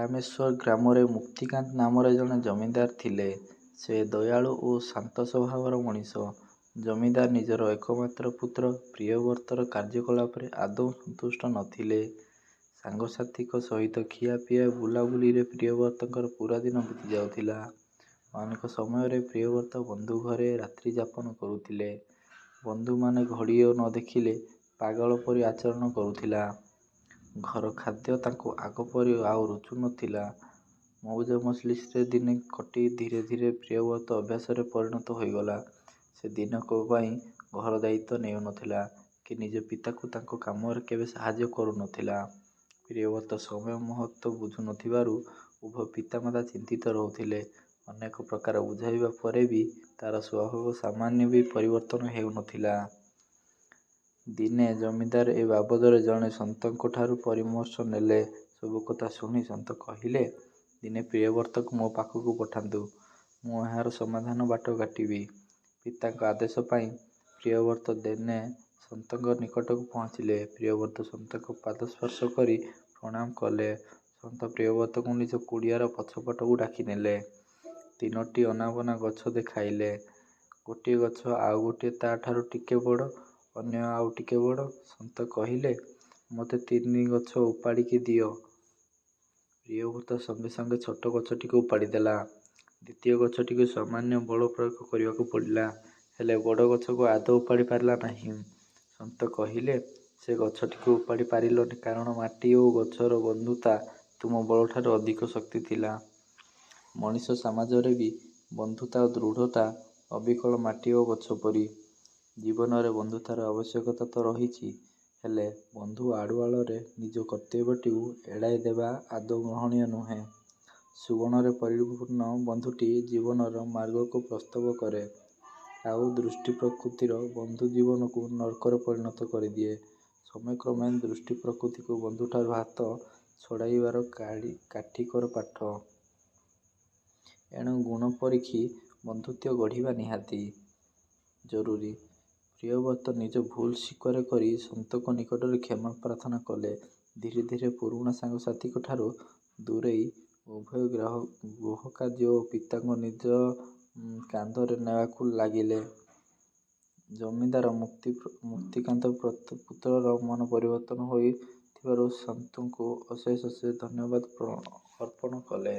ରାମେଶ୍ୱର ଗ୍ରାମରେ ମୁକ୍ତିକାନ୍ତ ନାମରେ ଜଣେ ଜମିଦାର ଥିଲେ। ସେ ଦୟାଳୁ ଓ ଶାନ୍ତ ସ୍ୱଭାବର ମଣିଷ। ଜମିଦାର ନିଜର ଏକମାତ୍ର ପୁତ୍ର ପ୍ରିୟବ୍ରତର କାର୍ଯ୍ୟକଳାପରେ ଆଦୌ ସନ୍ତୁଷ୍ଟ ନ ଥିଲେ। ସାଙ୍ଗସାଥୀଙ୍କ ସହିତ ଖିଆପିଆ, ବୁଲାବୁଲିରେ ପ୍ରିୟବ୍ରତଙ୍କର ପୂରାଦିନ ବିତିଯାଉଥିଲା। ଅନେକ ସମୟରେ ପ୍ରିୟବ୍ରତ ବନ୍ଧୁଘରେ ରାତ୍ରିଯାପନ କରୁଥିଲେ। ବନ୍ଧୁମାନେ ଘଡ଼ିଏ ନ ଦେଖିଲେ ପାଗଳ ପରି ଆଚରଣ କରୁଥିଲା। ଘର ଖାଦ୍ୟ ତାକୁ ଆଗପରି ଆଉ ରୁଚୁ ନ ଥିଲା। ମଉଜ ମଜଲିସରେ ଦିନ କଟି ଧୀରେ ଧୀରେ ପ୍ରିୟବ୍ରତର ଅଭ୍ୟାସରେ ପରିଣତ ହୋଇଗଲା। ସେ ଦିନକ ପାଇଁ ଘର ଦାୟିତ୍ୱ ନେଉନଥିଲା କି ନିଜ ପିତାଙ୍କୁ ତାଙ୍କ କାମରେ କେବେ ସାହାଯ୍ୟ କରୁନଥିଲା। ପ୍ରିୟବ୍ରତ ସମୟ ମହତ୍ତ୍ୱ ବୁଝୁ ନ ଥିବାରୁ ଉଭୟ ପିତାମାତା ଚିନ୍ତିତ ରହୁଥିଲେ। ଅନେକ ପ୍ରକାର ବୁଝାଇବା ପରେ ବି ତା'ର ସ୍ୱଭାବର ସାମାନ୍ୟ ବି ପରିବର୍ତ୍ତନ ହେଉ ନ ଥିଲା। ଦିନେ ଜମିଦାର ଏ ବାବଦରେ ଜଣେ ସନ୍ଥଙ୍କଠାରୁ ପରାମର୍ଶ ନେଲେ। ସବୁକଥା ଶୁଣି ସନ୍ଥ କହିଲେ, "ଦିନେ ପ୍ରିୟବ୍ରତକୁ ମୋ ପାଖକୁ ପଠାନ୍ତୁ। ମୁଁ ଏହାର ସମାଧାନର ବାଟ କାଟିବି। " ପିତାଙ୍କ ଆଦେଶ ପାଇ ପ୍ରିୟବ୍ରତ ଦିନେ ସନ୍ଥଙ୍କ ନିକଟରେ ପହଞ୍ଚିଲେ। ପ୍ରିୟବ୍ରତ ସନ୍ଥଙ୍କ ପାଦସ୍ପର୍ଶ କରି ପ୍ରଣାମ କଲେ। ସନ୍ଥ ପ୍ରିୟବ୍ରତଙ୍କୁ ନିଜ କୁଡ଼ିଆର ପଛପଟକୁ ଡାକିନେଲେ। ତିନୋଟି ଅନାବନା ଗଛ ଦେଖାଇଲେ। ଗୋଟିଏ ଗଛ, ଆଉ ଗୋଟିଏ ତା'ଠାରୁ ଟିକିଏ ବଡ଼, ଅନ୍ୟ ଆଉ ଟିକିଏ ବଡ଼। ସନ୍ଥ କହିଲେ, "ମୋତେ ତିନି ଗଛ ଉପାଡ଼ି ଦିଅ। " ପ୍ରିୟବ୍ରତ ସଙ୍ଗେ ସଙ୍ଗେ ଛୋଟ ଗଛଟିକୁ ଉପାଡ଼ି ଦେଲା। ଦ୍ୱିତୀୟ ଗଛଟିକୁ ସାମାନ୍ୟ ବଳ ପ୍ରୟୋଗ କରିବାକୁ ପଡ଼ିଲା। ହେଲେ ବଡ଼ ଗଛକୁ ଆଦୌ ଉପାଡ଼ି ପାରିଲା ନାହିଁ। ସନ୍ଥ କହିଲେ, "ସେ ଗଛଟିକୁ ଉପାଡ଼ି ପାରିଲନି କାରଣ ମାଟି ଓ ଗଛର ବନ୍ଧୁତା ତୁମ ବଳଠାରୁ ଅଧିକ ଶକ୍ତ ଥିଲା। " ମଣିଷ ସମାଜରେ ବି ବନ୍ଧୁତାର ଦୃଢ଼ତା ଅବିକଳ ମାଟି ଓ ଗଛ ପରି। ଜୀବନରେ ବନ୍ଧୁତାର ଆବଶ୍ୟକତା ତ ରହିଛି, ହେଲେ ବନ୍ଧୁ ଆଢ଼ୁଆଳରେ ନିଜ କର୍ତ୍ତବ୍ୟଟିକୁ ଏଡ଼ାଇ ଦେବା ଆଦୌ ଗ୍ରହଣୀୟ ନୁହେଁ। ସୁଗୁଣରେ ପରିପୂର୍ଣ୍ଣ ବନ୍ଧୁଟି ଜୀବନର ମାର୍ଗକୁ ପ୍ରଶସ୍ତ କରେ, ଆଉ ଦୁଷ୍ଟ ପ୍ରକୃତିର ବନ୍ଧୁ ଜୀବନକୁ ନର୍କରେ ପରିଣତ କରିଦିଏ। ସମୟକ୍ରମେ ଦୁଷ୍ଟ ପ୍ରକୃତିର ବନ୍ଧୁଠାରୁ ହାତ ଛଡ଼ାଇବା କାଠିକର ପାଠ। ଏଣୁ ଗୁଣ ପରିଖି ବନ୍ଧୁତ୍ୱ ଗଢ଼ିବା ନିହାତି ଜରୁରୀ। ପ୍ରିୟବ୍ରତ ନିଜ ଭୁଲ୍ ସ୍ୱୀକାର କରି ସନ୍ଥଙ୍କ ନିକଟରେ କ୍ଷମା ପ୍ରାର୍ଥନା କଲେ। ଧୀରେ ଧୀରେ ପୁରୁଣା ସାଙ୍ଗସାଥୀଙ୍କଠାରୁ ଦୂରେଇ ଉଭୟ ଗୃହକାର୍ଯ୍ୟ ଓ ପିତାଙ୍କ ନିଜ କାନ୍ଧରେ ନେବାକୁ ଲାଗିଲେ। ଜମିଦାର ମୁକ୍ତିକାନ୍ତ ପୁତ୍ରର ମନ ପରିବର୍ତ୍ତନ ହୋଇ ଥିବାରୁ ସନ୍ଥଙ୍କୁ ଅଶେଷ ଅଶେଷ ଧନ୍ୟବାଦ ଅର୍ପଣ କଲେ।